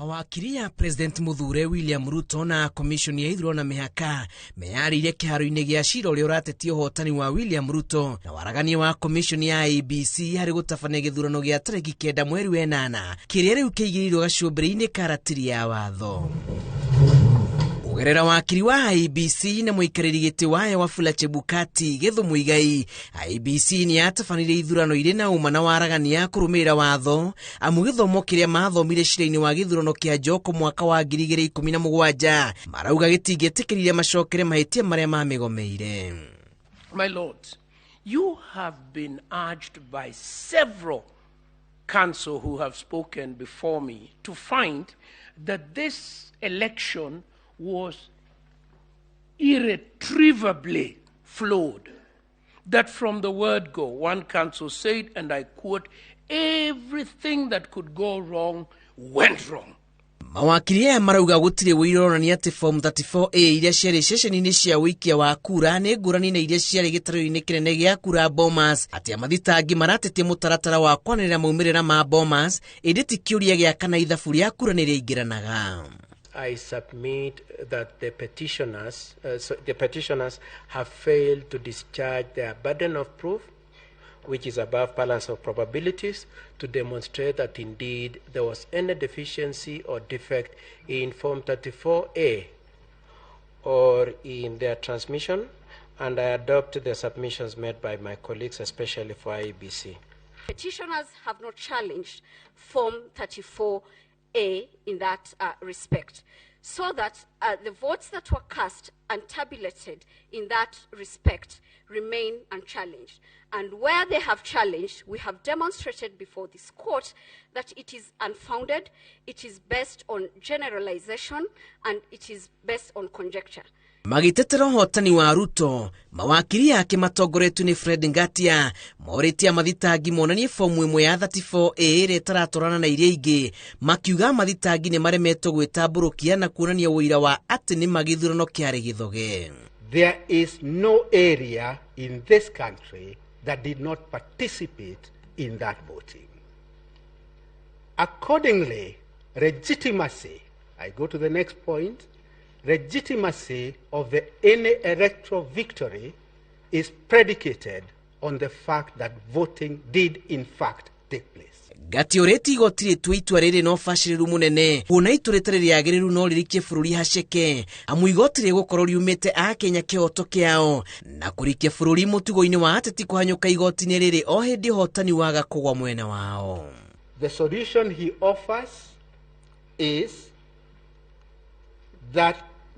Mawakiri ya President Muthure William Ruto na Commission ya ithurano na mĩhaka meyarĩirie kĩharo-inĩ gĩa cira ũrĩa ũratetia ũhotani wa William Ruto na waragania wa Commission ya IEBC harĩ gũtabania gĩthurano gĩa tarĩki 9 mweri wa 8 kĩrĩa rĩu kĩigĩrĩirwo gacũmbĩrĩ-inĩ ka ratiri ya watho. Kũgerera wakiri wa IEBC na mũikarĩri gĩtĩ wayo Wafula Chebukati Githu Muigai, IEBC nĩ yatabanirie ithurano irĩ na ũma na waragania kũrũmĩrĩra watho, amu gĩthomo kĩrĩa mathomire cira-inĩ wa gĩthurano kĩa Njoko mwaka wa 2017 marauga gĩtingĩtĩkĩrire macokere mahĩtia marĩa mamĩgomeire. My lords, you have been urged by several counsel who have spoken before me to find that this election was irretrievably flawed. That from the word go, one counsel said, and I quote, everything that could go wrong went wrong. Mawakiri aya marauga gũtirĩ ũira ũronania atĩ form 34A iria ciarĩ ceceni-inĩ cia ũikia wa kura nĩ ngũrani na iria ciarĩ gĩtarũ-inĩ kĩnene gĩa kura Bomas, atĩ amathitangi maratetia mũtaratara wa kwanĩrĩra maumĩrĩra ma Bomas, ĩndĩ ti kĩũria gĩa kana ithabu rĩa kura nĩ rĩaingĩranaga. I submit that the petitioners have failed to discharge their burden of proof, which is above balance of probabilities, to demonstrate that indeed there was any deficiency or defect in Form 34A or in their transmission, and I adopt the submissions made by my colleagues, especially for IEBC. Petitioners have not challenged Form 34A in that respect, so that the votes that were cast and tabulated in that respect remain unchallenged. And where they have challenged, we have demonstrated before this court that it is unfounded, it is based on generalization, and it is based on conjecture. Magĩtetera ũhotani wa Ruto, mawakiri ake matongoretio nĩ Fred Ngatia morĩtie mathitangi monanie fomu ĩmwe ya 34A ĩrĩa ĩtaratwarana na iria ingĩ, makiuga mathitangi nĩ maremetwo gwĩtambũrũkia na kuonania ũira wa atĩ nĩ magĩthurano kĩarĩ gĩthoge. There is no area in this country that did not participate in that voting. Accordingly, legitimacy, I go to the next point, legitimacy of the any electoral victory is predicated on the fact that voting did in fact take place. Ngati ũrĩtie igoti rĩtue itua rĩrĩ na ũbacĩrĩru mũnene, kuona itua rĩtarĩ rĩagĩrĩru no rĩrikie bũrũri haceke, amu igoti rĩgũkorwo riumĩte akenya kĩhoto kĩao na kũrikia bũrũri mũtugo-inĩ wa ateti kũhanyũka igoti-inĩ rĩrĩ o hĩndĩ ũhotani waga kũgwa mwena wao. The solution he offers is that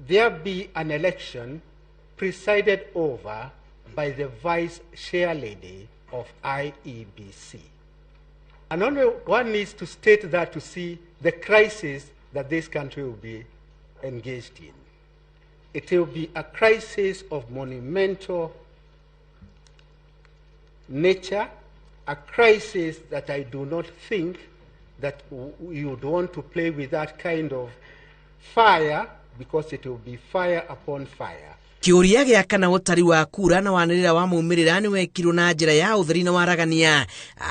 there be an election presided over by the vice chair lady of IEBC. And only one needs to state that to see the crisis that this country will be engaged in. It will be a crisis of monumental nature, a crisis that I do not think that you would want to play with that kind of fire, because it will be fire upon fire. Kĩũria gĩa kana ũtari wa kura na wanĩrĩra wa maumĩrĩra nĩ wekirwo na njĩra ya ũtheri na waragania.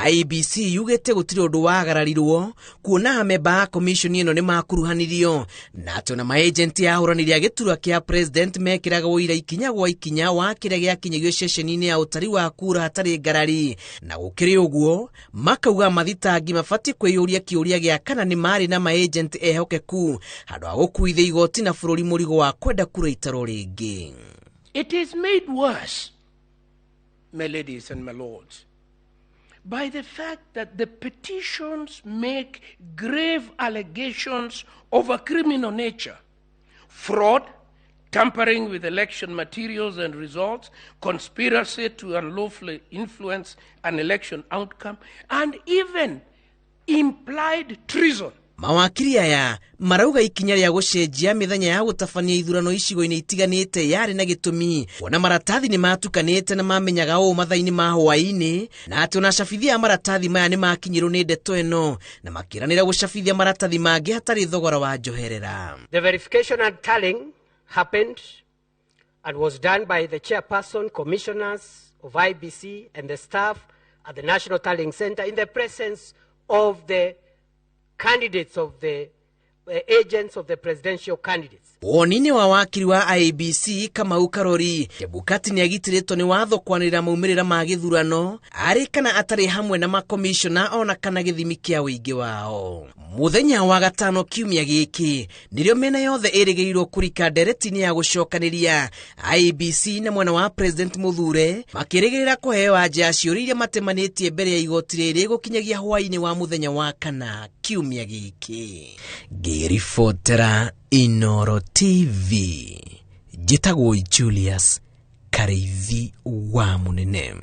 IEBC yugĩte gũtirĩ ũndũ wagararirwo kuona amemba a commission ĩno nĩ makuruhanirio na atĩ ona maagenti a ahũranĩri a gĩturwa kĩa president mekĩraga ũira ikinya gwa ikinya wa kĩrĩa gĩakinyagio ceceni-inĩ ya ũtari wa kura hatarĩ ngarari. Na gũkĩrĩ ũguo makauga mathitangi mabatiĩ kwĩyũria kĩũria gĩa kana nĩ marĩ na maagenti ehokeku handũ ha gũkuithia igoti na bũrũri mũrigo wa kwenda kura itarwo rĩngĩ. It is made worse, my ladies and my lords, by the fact that the petitions make grave allegations of a criminal nature: fraud, tampering with election materials and results, conspiracy to unlawfully influence an election outcome, and even implied treason. Mawakiri aya marauga ikinya rĩa gũcenjia mĩthenya ya gũtabania ithurano icigo-inĩ itiganĩte yarĩ na gĩtũmi kuona maratathi nĩ matukanĩte na mamenyaga ũũ mathaa-inĩ ma hwaĩ-inĩ, na atĩ ona acabithia a maratathi maya nĩ makinyĩrwo nĩ ndeto ĩno na makĩranĩra gũcabithia maratathi mangĩ hatarĩ thogora wa njoherera. The verification and tallying happened and was done by the chairperson, commissioners of IEBC and the staff at the National Tallying Center in the presence of the candidates of the agents of the presidential candidates. Woni-inĩ wa wakiri wa IEBC Kamau Karori, Chebukati nĩagitĩrĩtwo nĩ watho kwanĩrĩra maumĩrĩra ma gĩthurano arĩ kana atarĩ hamwe na makomishona ona kana gĩthimi kĩa ũingĩ wao. Mũthenya wa gatano kiumia gĩkĩ nĩrĩo mĩena yothe ĩrĩgĩrĩirwo kũrika ndereti-inĩ ya gũcokanĩria IEBC na mwena wa President Muthure makĩrĩgĩrĩra kũheo anja ya ciũria iria matemanĩtie mbere ya igoti rĩrĩ gũkinyagia hwaĩ-inĩ wa mũthenya wa kana kiumia gĩkĩ. Ngĩribotera Inooro TV, njĩtagwo Julius Karĩithi wa Mũnene.